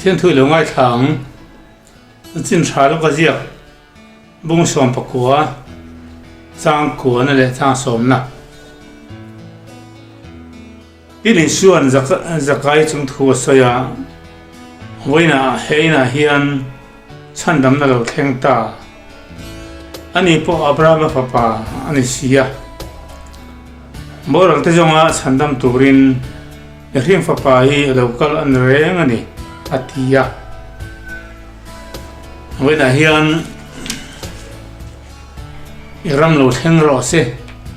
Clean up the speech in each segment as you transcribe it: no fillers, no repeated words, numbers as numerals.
Pathian thu i lo ngaithla ang. Chin tha lawk a ziak bung 19 chang kuana leh chang sawmna. Tin Isua'n Zakai chung thu a sawi a, Vawiinah he inah hian chhandamna lo thleng ta. Ani pawh Abrahama fapa a ni si a. Boral te zawnga chhandam turin mihring fapa hi a lo kal a ni reng a ni, a ti a. Vawiinah hian i ram lo thleng rawh se,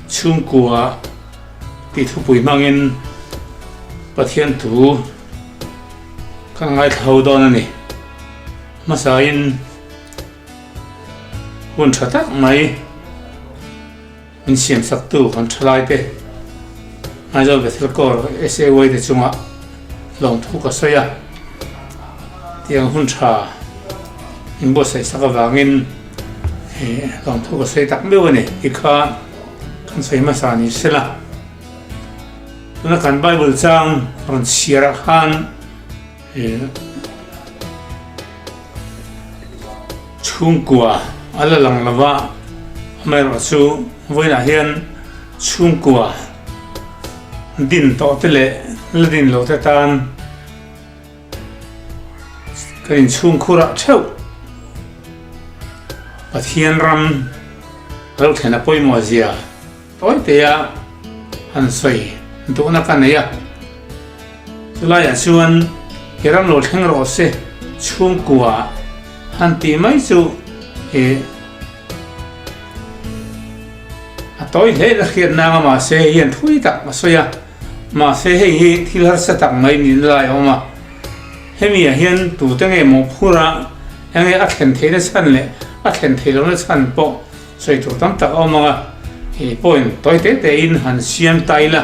chhungkua tih thupui hmangin Pathian thu kan ngaithla ho dawn a ni. Hmasain hun tha tak mai min siam saktu kan thalaite Aizawl Bethel Corps SAY te chunga lawmthu ka sawi a, tiang hun tha min buatsaih sak avangin lawmthu ka sawi tak meuh a ni tih kha kan sawi hmasa ni sela. Tuna kan Bible chang rawn chhiar ah khan Chhungkua a la lang lo va, amaherawhchu vawiinah hian chhungkua din tawh te leh la din lo te tan kan inchhungkhur ah theuh Pathian ram lo thlen a pawimawh zia tawi teia han sawi duhna ka nei a. Chulaiah chuan i ram lo thleng rawh se chhungkua han tih mai chu i a tawi hle in a hriat nang a mahse hei hian thui tak a sawi a mahse hei hi thil harsa tak mai niin lai a awm a hemi ah hian tute nge mawhphur a enge a thlen theihna chhan leh a thlen theih lohna chhan pawh sawi tur tam tak a awm ang a, ih point tawi te te in han siam ta ila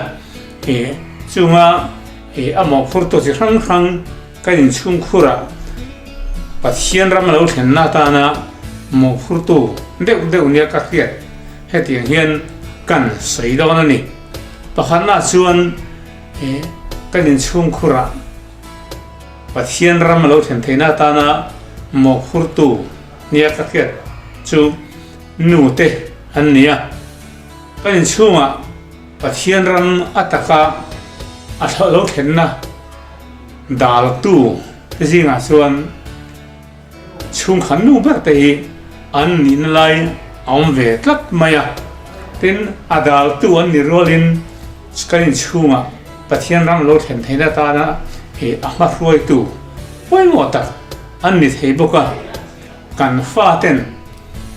ih chunga ih a mawhphurtu chi hrang hrang kan inchhung khurah Pathian ram a lo thlenna atana mawhphurtu deuh deuh nia ka hriat hetiang hian kan sawi dawn a ni. Pakhatnaah chuan ih kan inchhung khurah Pathian ram a lo thlen theihna atana mawhphurtu Nia ka hriat chu nu te an ni a, kan inchhungah Pathian ram a taka a thlawh lo thlenna daltu te zingah chuan chhungkhat nu ber te hi an nihna lai a awm ve tlat mai a, tin a daltu an ni rualin kan inchhungah Pathian ram lo thlen theihna atana a hmahruaitu pawimawh tak An ni thei bawk a, kan faten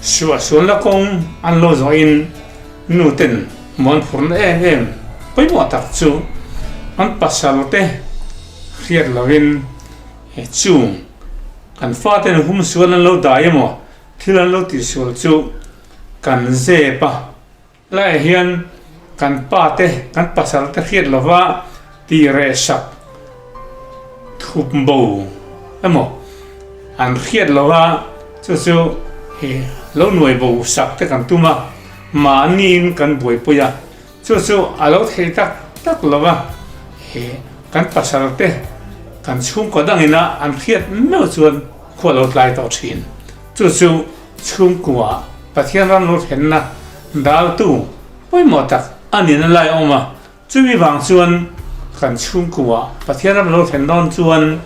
suahsualna kawng an lo zawhin nuten muanphurna em em pawimawh tak chu an pasalte hriat lovin chung kan faten humsual an lo dai emaw thil an lo tihsual chu kan zep a. Laiah hian kan pa te, kan pasal te hriat lova ti reh sak thup bo emaw an hriat lova chu chu hi lo nuai bo sak te kan tum a, mahniin kan buaipui a, chu chu a lo thei tak tak lova hi kan pasal te kan chhungkaw dangina an hriat meuh chuan khua lo tlai tawh thin. Chu chu chhungkua Pathian ram lo thlenna daltu pawimawh tak a nihna lai a awm a, chumi vang chuan kan chhungkua Pathian ram lo thlen dawn chuan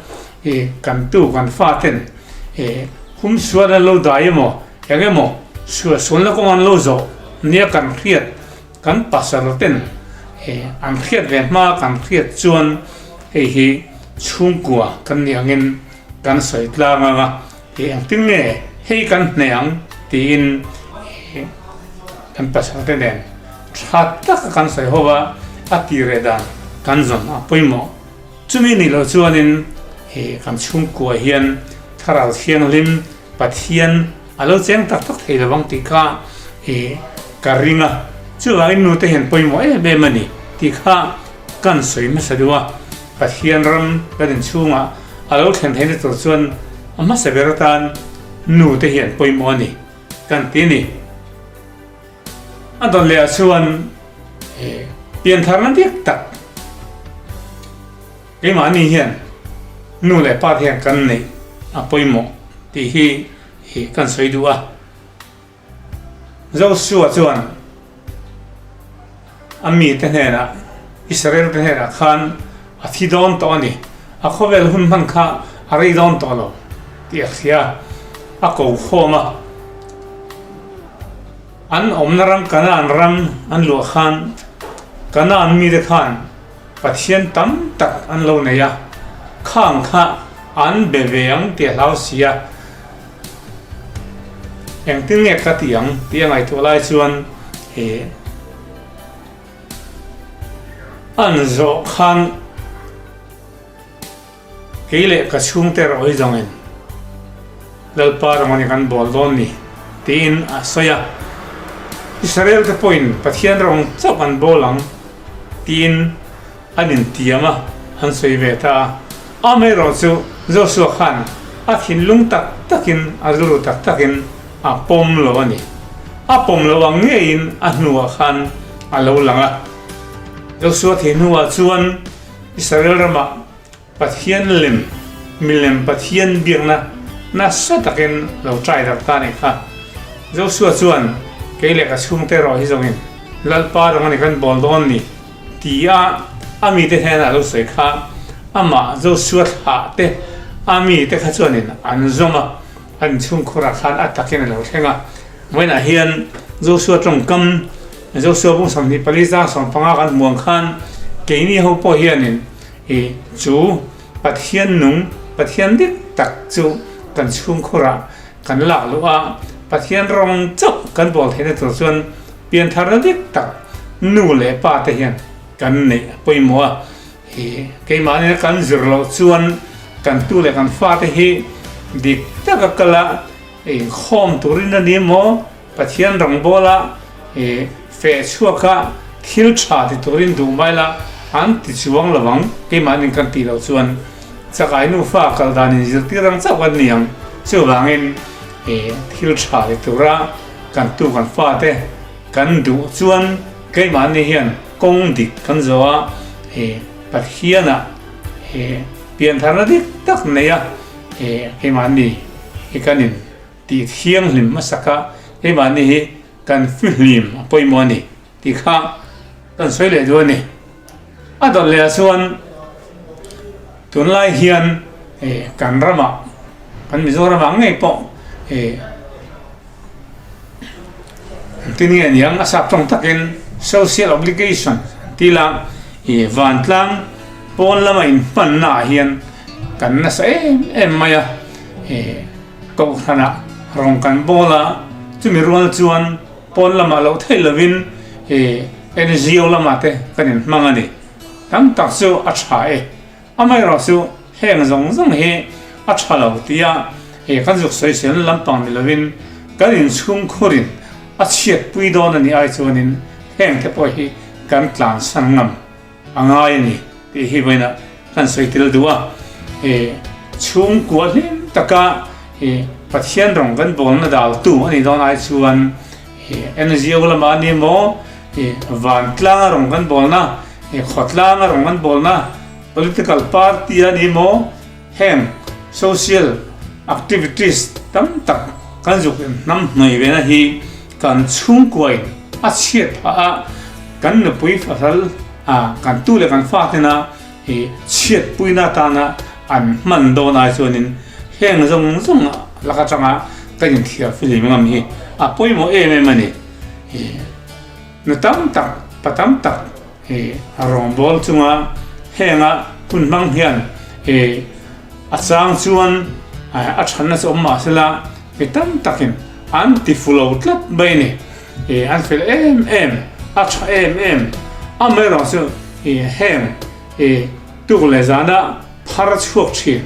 i kan tu kan faten i humsual an lo dai emaw eng emaw sualsualna kawng an lo zawh nia kan hriat kan pasal ten i an hriat ve hma kan hriat chuan hei hi chhungkua kan nih angin kan sawi tlang ang a. Hei engtin nge hei kan hneh ang tiin kan pasal te nen tha taka kan sawi ho a, a ti reh dan kan zawn a pawimawh. Chumi nih loh chuanin hei kan chhungkua hian Thlarau Thianghlim Pathian a lo cheng tak tak thei lovang tih kha ka ring a, chuvangin nute hian pawimawh em em a ni tih kha kan sawi hmasa duh a, Pathian ram kan inchhungah A lo thlen theihna tur chuan a hmasa ber atan nu te hi an pawimawh a ni kan ti a ni. A dawn leh ah chuan piantharna dik tak keimahni hian. nu leh pa te hian kan neih a pawimawh tih hi kan sawi duh a. Joshua chuan a mite hnenah, Israel te hnenah khan a thi dawn tawh a ni, a khawvel hun hman kha a rei dawn tawh lo tih a hria a, a ko khawm a. An awmna ram Kanaan ram an luah khan Kanaan mite khan Pathian tam tak an lo nei a, khang kha an be ve ang tih a hlau si a. Engtin nge ka ti ang tih a ngaihtuah lai chuan he an zawh khan kei leh ka chhungte erawh hi zawngin Lalpa rawng a ni kan bawl dawn ni tiin a sawi a. Israel te pawhin Pathian rawng chauh an bawl ang tiin An intiam a, an sawi ve ta a. Amaherawh chu Joshua khan a thinlung tak takin, a rilru tak takin a pawm lo a ni. A pawm lo ang ngeiin a hnuah khan a lo lang a. Joshua thih hnuah chuan Israel ramah Pathian lem, milem Pathian biakna nasa takin lo try darh ta a nih kha. Joshua chuan, Kei leh ka chhungte erawh hi zawngin Lalpa rawng a ni kan bawl dawn ni. Ti a a mite hnenah lo sawi kha, amah Joshua thlah te a mite kha chuanin an zawm a, an inchhungkhurah khan a takin a lo thleng a. Vawiinah hian Joshua tawngkam, Joshua bung 24 zang 15 kan hmuh ang khan keini ho pawh hianin i chu Pathian nung, Pathian dik tak chu kan chhungkhurah kan lak luh a, Pathian rawng chauh kan bawl theihna tur chuan Piantharna dik tak nu leh pa te hian kan neih a pawimawh a, hi keimahni kan zir loh chuan kan tu leh kan fate hi dik taka kal a inkhawm turin a ni maw, Pathian rawngbawla feh chhuak a thil tha ti turin duh mai la an ti chuang lo ang, keimahni kan tih loh chuan chakai nufa kal dan inzirtir ang chauh kan ni ang, chuvangin thil tha ti tura Kan tu kan fate kan duh chuan keimahni hian kawng dik kan zawh a, he Pathianah he piantharna dik tak nei a, he keimahni hi kan in tih thianghlim hmasak a, keimahni hi kan fihlim a pawimawh a ni tih kha kan sawi leh duh a ni. A dawt leh ah chuan tunlai hian kan ramah kan Mizoramah ngei pawh engtin nge niang a sap tawng takin social obligation an ti la ih vantlang pawn lama inhmanna ah hian kan nasa em em mai a ih kohhranah rawng kan bawl a chumi rual chuan pawn lamah loh theih lovin ih NGO lamah te kan inhmang a ni. Tam tak chu a tha e. Amaherawh chu heng zawng zawng hi a tha lo tia he kan zuk sawiselna lampang ni lovin kan inchhungkhurin a chhiatpui dawn a nih ai chuanin heng te pawh hi kan tlansan ngam a ngai a ni tih hi vawiinah kan sawi tel duh a. He chhungkua hlim taka he Pathian rawng kan bawlna daltu a nih dawn ai chuan he NGO lamah a ni maw he vantlanga rawng kan bawlna, he khawtlanga rawng kan bawlna, political party a ni maw heng social activities tam tak kan zuk in hnam hnuai vena hi kan chhungkuain a chhiat phah a, kan nupui fahral a kan tu leh kan fa tena hi chhiatpuina atana an hman dawn ai chuanin heng zawng zawng lak atanga kan inthiar filim ngam hi a pawimawh em em a ni. Nu tam tak, pa tam tak rawngbâwl chunga henga hun hmang hian a chang chuan a thanna chu awm mah sela mi tam takin an ti fu lo tlat mai a ni. An fel em em, a tha em em. Amaherawh chu heng tuk leh zana phar chhuak thin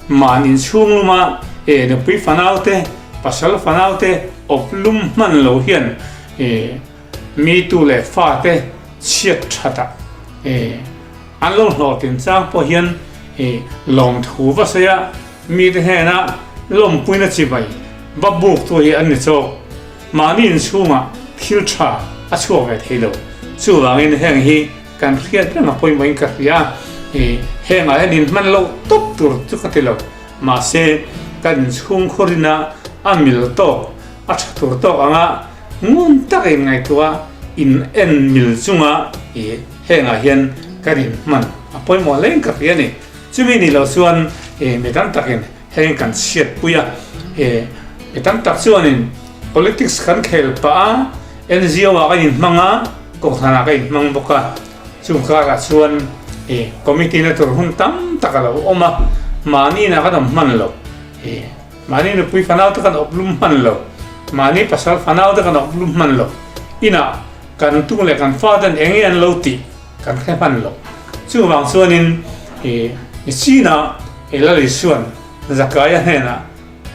mahni inchhung luma nupui fanaute, pasal fanaute awp lum hman lo hian mi tu leh fate chhiat thatah an lo hlawhtlin chang pawh hian lawmthu va sawi a, mite hnena lawmpuina chibai va buk tu hi an ni chawk. Mahni inchhungah thil tha a chhuak ve thei lo. Chuvangin heng hi kan hriat reng a pawimawhin ka hria. Hengah hian inhman loh tawp tur chu ka ti lo. Mahse, kan inchhungkhur ina a mil tawk, a tha tur tawk anga ngun taka inngaihtuah a, in en mil chunga i hengah hian kan inhman a pawimawh hle in ka hria a ni. Chumi ni lo chuan i mi tam takin heng kan chhiatpui a, i mi tam tak chuanin politics kan khel pah a, NGO ah kan inhmang a, kohhranah kan inhmang bawk a. Chung karah chuan i committee na tur hun tam tak a lo awm a, mahni inah kan awm hman lo, i mahni nupui fanau te kan awp lum hman lo, mahni pasal fanau te kan awp lum hman lo, inah kan tung leh kan fa ten eng nge an lo tih kan hre hman lo. Chuvang chuanin i China i Lal Isuan Zakaia hnenah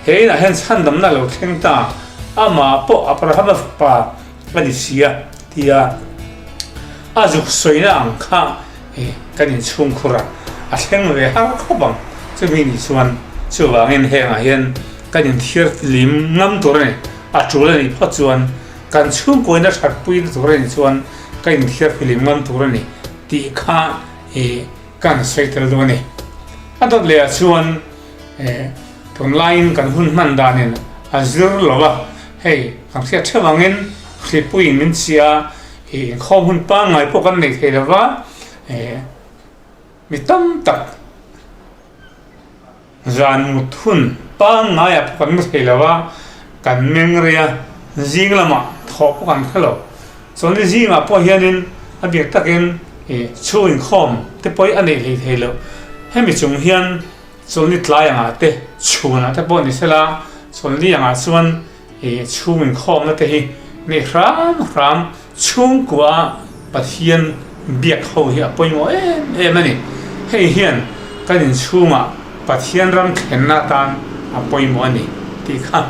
he inah hian chhandamna a lo thleng ta, amah pawh Abrahama fapa a ni si a tia a zuk sawina ang kha kan inchhungkhur a, a thleng ve har khawp ang. Chumi ni chuan chuvangin hengah hian kan inthiar lim ngam tur a ni. A tul a nih phawt chuan kan chhungkuaina thatpuina tur a nih chuan kan inthiar filim ngam tur a ni tih kha kan sawi tel dawn a ni. A dawt lehah chuan Tunlaiin kan hun hman danin a zir lo a, hei kan hriat theuh angin hripuiin min chhia a, ih inkhawm hun pangngai pawh kan nei thei lo va, ih mi tam tak zan mut hun pangngaiah pawh kan mu thei lo va, kan meng rei a, zing lamah thawh pawh kan hre lo. Chuan zingah pawh hianin a biak takin ih chhung inkhawm te pawh hi a neih hlei thei lo. Hemi chung hian chawlhni tlai angah te chhunah te pawh ni sela chawlhni angah chuan ih chhung inkhawmna te hi neih hram hram chhungkua Pathian biak ho hi a pawimawh em em a ni. Hei hian kan inchhungah Pathian ram thlenna atan a pawimawh a ni tih kha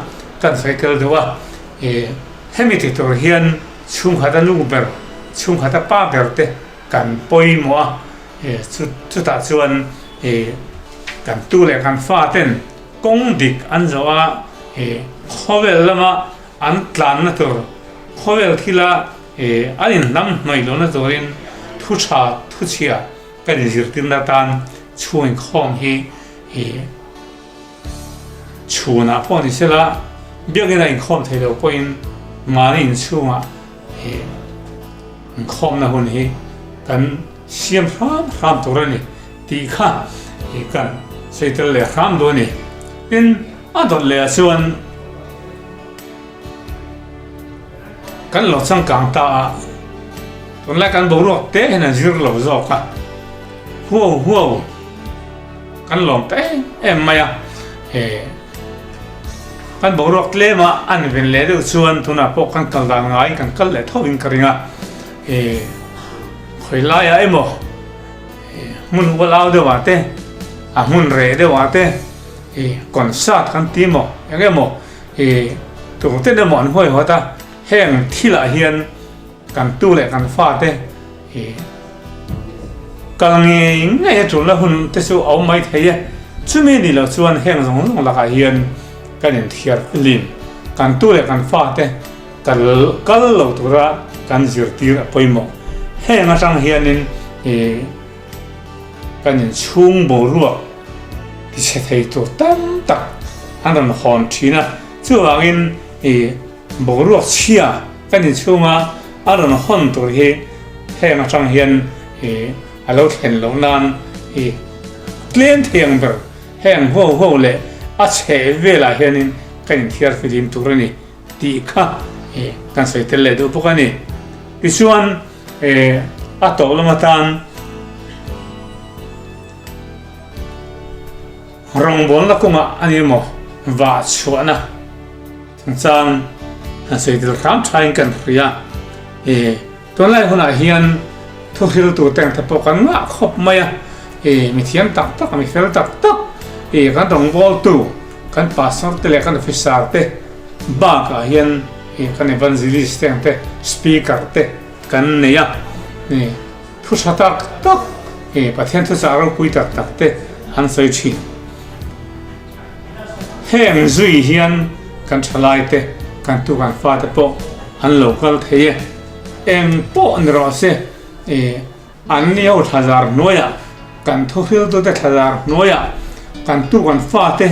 kan sawi tel deuh a. Ih Hemi ti tur hian chhungkhata nu ber, chhungkhata pa ber te kan pawimawh a, chutah chuan kan tu leh kan fa ten kawng dik an zawh a, khawvel lama an tlanna tur, khawvel thila an inhnam hnawih lohna turin thu tha, thu chhia kan inzirtirna atan chhung inkhawm hi Chhunah pawh ni sela, biakinn a inkhawm thei lo pawhin mahni inchhungah he inkhawmna hun hi kan siam hram hram tur a ni tih kha kan sawi tel leh hram duh a ni. Tin, a dawt lehah chuan kan lo changkang ta a, tunlai kan boruak te hian a zir lo zawk a, huau huau. Kan lawm ta em em mai a, he kan boruak tlem a an ven leh deuh chuan tunah pawh kan kal dan ngaiin kan kal leh tho in ka ring a, he khawi laiah emaw hmun ualau deuh ah te a hmun reh deuh ah te he concert kan ti emaw eng emaw he tur ten emaw an huaihawt a, heng thilah hian kan tu leh kan fate He kal ngei ngei a tulna hun te chu a awm mai thei e. Chumi ni lo chuan heng zawng zawng lakah hian kan inthiar lim, kan tu leh kan fate kal kal lo tura kan zirtir a pawimawh. Heng atang hianin ih kan inchhung boruak tichhe thei tur tam tak an rawn hawn thin a, chuvangin ih boruak chhia kan inchhunga A rawn hawn tur hi heng atang hian ih a lo thlen loh nan ih tlem thei ang ber heng ho ho leh a chheh velah hianin kan inthiar filim tur a ni tih kha ih kan sawi tel leh duh bawk a ni. Tichuan ih a tawh lam atan rawngbawlna kawngah a ni emaw vah chhuahna Chungchang han sawi tel hram thain kan hria. E, tunlai hunah hian thuhril tur te ang te pawh kan ngah khawp mai a. E, mi thiam tak tak, mi fel tak tak, e, kan rawngbawltu, kan pastor te leh kan officer te bakah hian e, kan evangelist te ang te, speaker te kan nei a. E, thu tha tak tak, e, Pathian thuchah ropui tak tak te an sawi thin. Heng zui hian kan thalai te, kan tu kan fate pawh an lo kal thei e. Eng pawh ni rawh se, an ni ho thlazar hnuaiah. kan thuhriltute thladar hnuaiah kan tu kan fate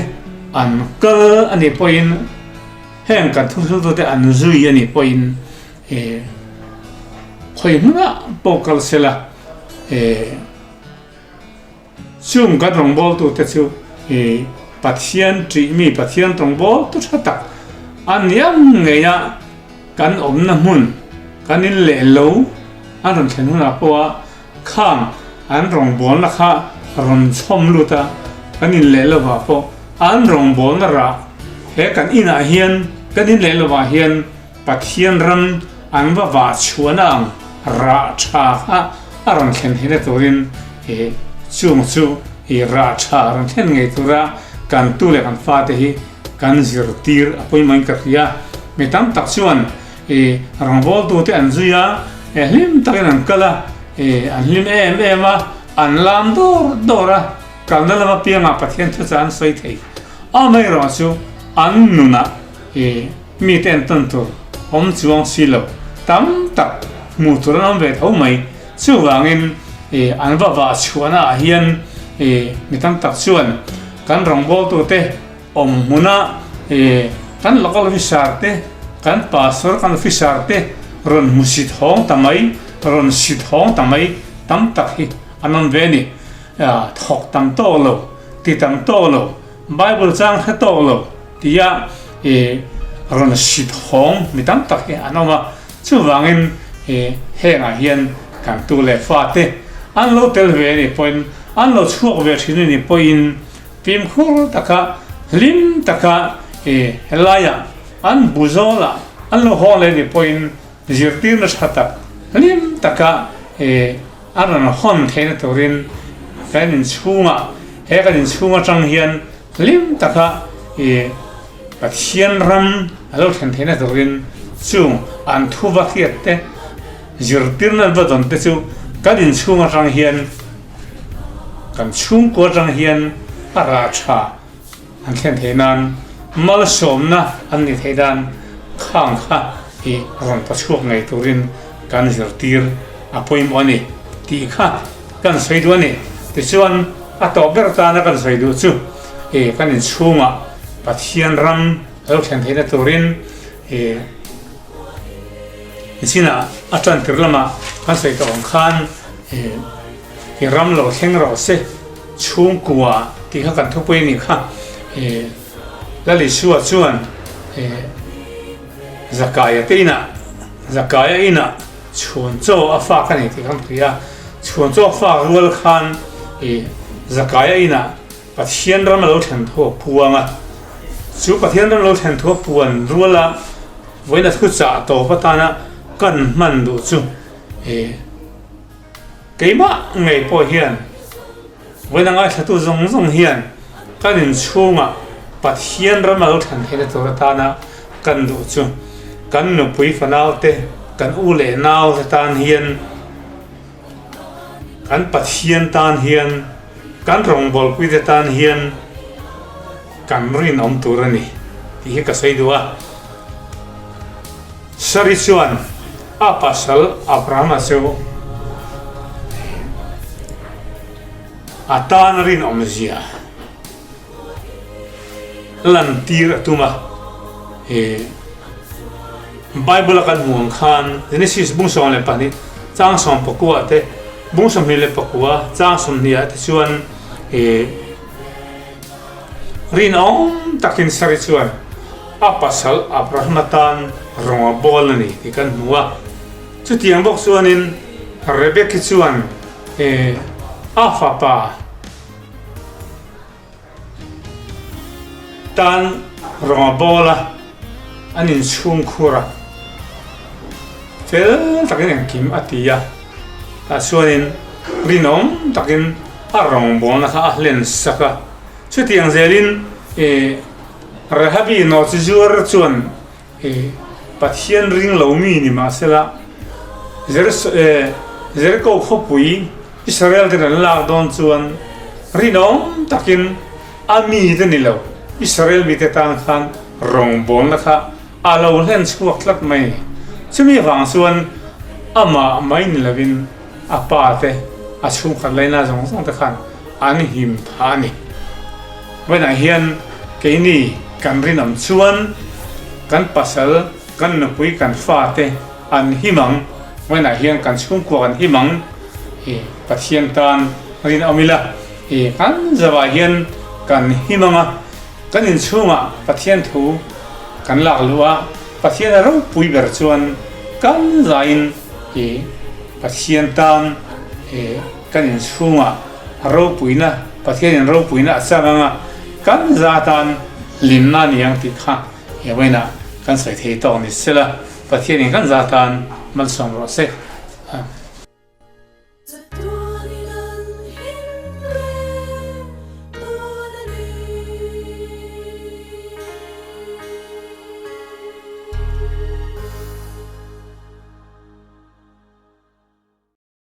an kal a nih pawhin heng kan thuhriltute an zui a nih pawhin khawi hmunah pawh kal sela Chung kan rawngbawltute chu Pathian ṭihmi, Pathian rawngbawltu ṭha tak a ni ang ngei a, kan awmna hmun, kan in leh lo an rawn thlen hunah pawha khang an rawngbawlna kha rawn chhawm lut a, kan in leh lovah pawh an rawngbawlna rah he kan inah hian, kan in leh lovah hian Pathian ram an va vah chhuahna ang rah tha kha a rawn thlen theihna turin i chung chu i rah tha rawn thlen ngei tura kan tu leh kan fate hi kan zirtir a pawimawhin ka hria. Mi tam tak chuan i rawngbawltute an zui a, hlim takin an kal a, i an hlim em em a, an lam dawr dawr a, kalna lam apiangah Pathian thuchah an sawi thei. Amaherawhchu an nunah i Mite an tawn tur awm chuang si lo tam tak hmuh tur an awm ve tho mai. Chuvangin an va vah chhuahna ah hian mi tam tak chuan kan rawngbawltute awm hmuna kan local officer te, kan pastor, kan officer te rawn hmu sit hawng ta mai, rawn sit hawng ta mai tam tak hi an awm ve a ni. Thawk tam tawk lo, ti tam tawk lo, Bible chang hre tawk lo tia i rawn sit hawng mi tam tak hi an awm a, chuvangin i hengah hian kan tu leh fate an lo tel ve a nih pawhin, an lo chhuak ve thin a nih pawhin fimkhur taka hlim taka i helaiah an bu zawlah an lo hawng leh a nih pawhin zirtirna tha tak hlim taka i A rawn hawn theihna turin kan inchhungah, he kan inchhung atang hian hlim taka i Pathian ram a lo thlen theihna turin chung an thu va hriat te, zirtirna an va dawn te chu kan inchhung atang hian, kan chhungkua atang hian a rah tha. An thlen theih nan malsawmna an nih theih dan khang kha i rawn ta chhuak ngei turin kan zirtir a pawimawh a ni tih kha kan sawi duh a ni. Tichuan a tawp ber tana kan sawi duh chu i kan inchhungah Pathian ram a lo thlen theihna turin i nichinah a tantir lamah kan sawi tawh ang khan i I ram lo thleng rawh se, chhungkua tih kha kan thupui a nih kha. Lal Isua chuan Zakaia te inah, Zakaia inah chhuan chaw a fak a ni tih kan hria. Chhuan chaw a fak rual khan Zakaia inah Pathian ram a lo thlen thu a puang a. Chu Pathian ram lo thlen thu a puan ruala vawiin a thuchah tawp atana kan hman duh chu Keimah ngei pawh hian vawiin a ngaithlatu zawng zawng hian kan inchhungah Pathian ram a lo thlen theihna tur atana kan duh chu kan nupui fanaute, kan u leh naute tan hian, kan Pathian tan hian, kan rawngbawlpuite tan hian kan rinawm tur a ni tih hi ka sawi duh a. Sari chuan a pasal Abrahama chu a tan rinawmzia lantir a tum a. Bible a kan hmuh ang khan Genesis bung 12 chang 19 te, bung 24 chang 20 ah te chuan Rinawm takin Sari chuan a pasal Abraham atan rawng a bawl a ni tih kan hmu a. Chutiang bawk chuanin Rebeki chuan a fapa tan rawng a bawl a, an inchhungkhur a, fel takin engkim a ti a. Tah chuanin rinawm takin a rawngbawlna kha a hlen sak a. Chutiang zelin ih Rahabi nawh chi zuar chuan ih Pathian ring lo mi ni mahsela Jeriko khawpui Israel ten an lak dawn chuan rinawm takin a mite ni lo Israel mite tan khan rawngbawlna kha a lo hlen chhuak tlat mai. Chumi avang chuan amah mai ni lovin a pa te, a chhungkhat laina zawng zawng te khan. an him phah a ni. Vawiinah hian keini kan rinawm chuan kan pasal, kan nupui, kan fate an him ang. Vawiinah hian kan chhungkua kan him ang. Pathian tan rinawm ila kan zavah hian kan him ang a. Kan inchhungah Pathian thu kan lak luh a, Pathian a ropui ber chuan kan zain i Pathian tan i kan inchhungah ropuina, Pathianin ropuina a chang anga kan za tan hlimna a ni ang tih kha he vawiinah kan sawi thei tawk ni sela, Pathianin kan za tan malsawm rawh se.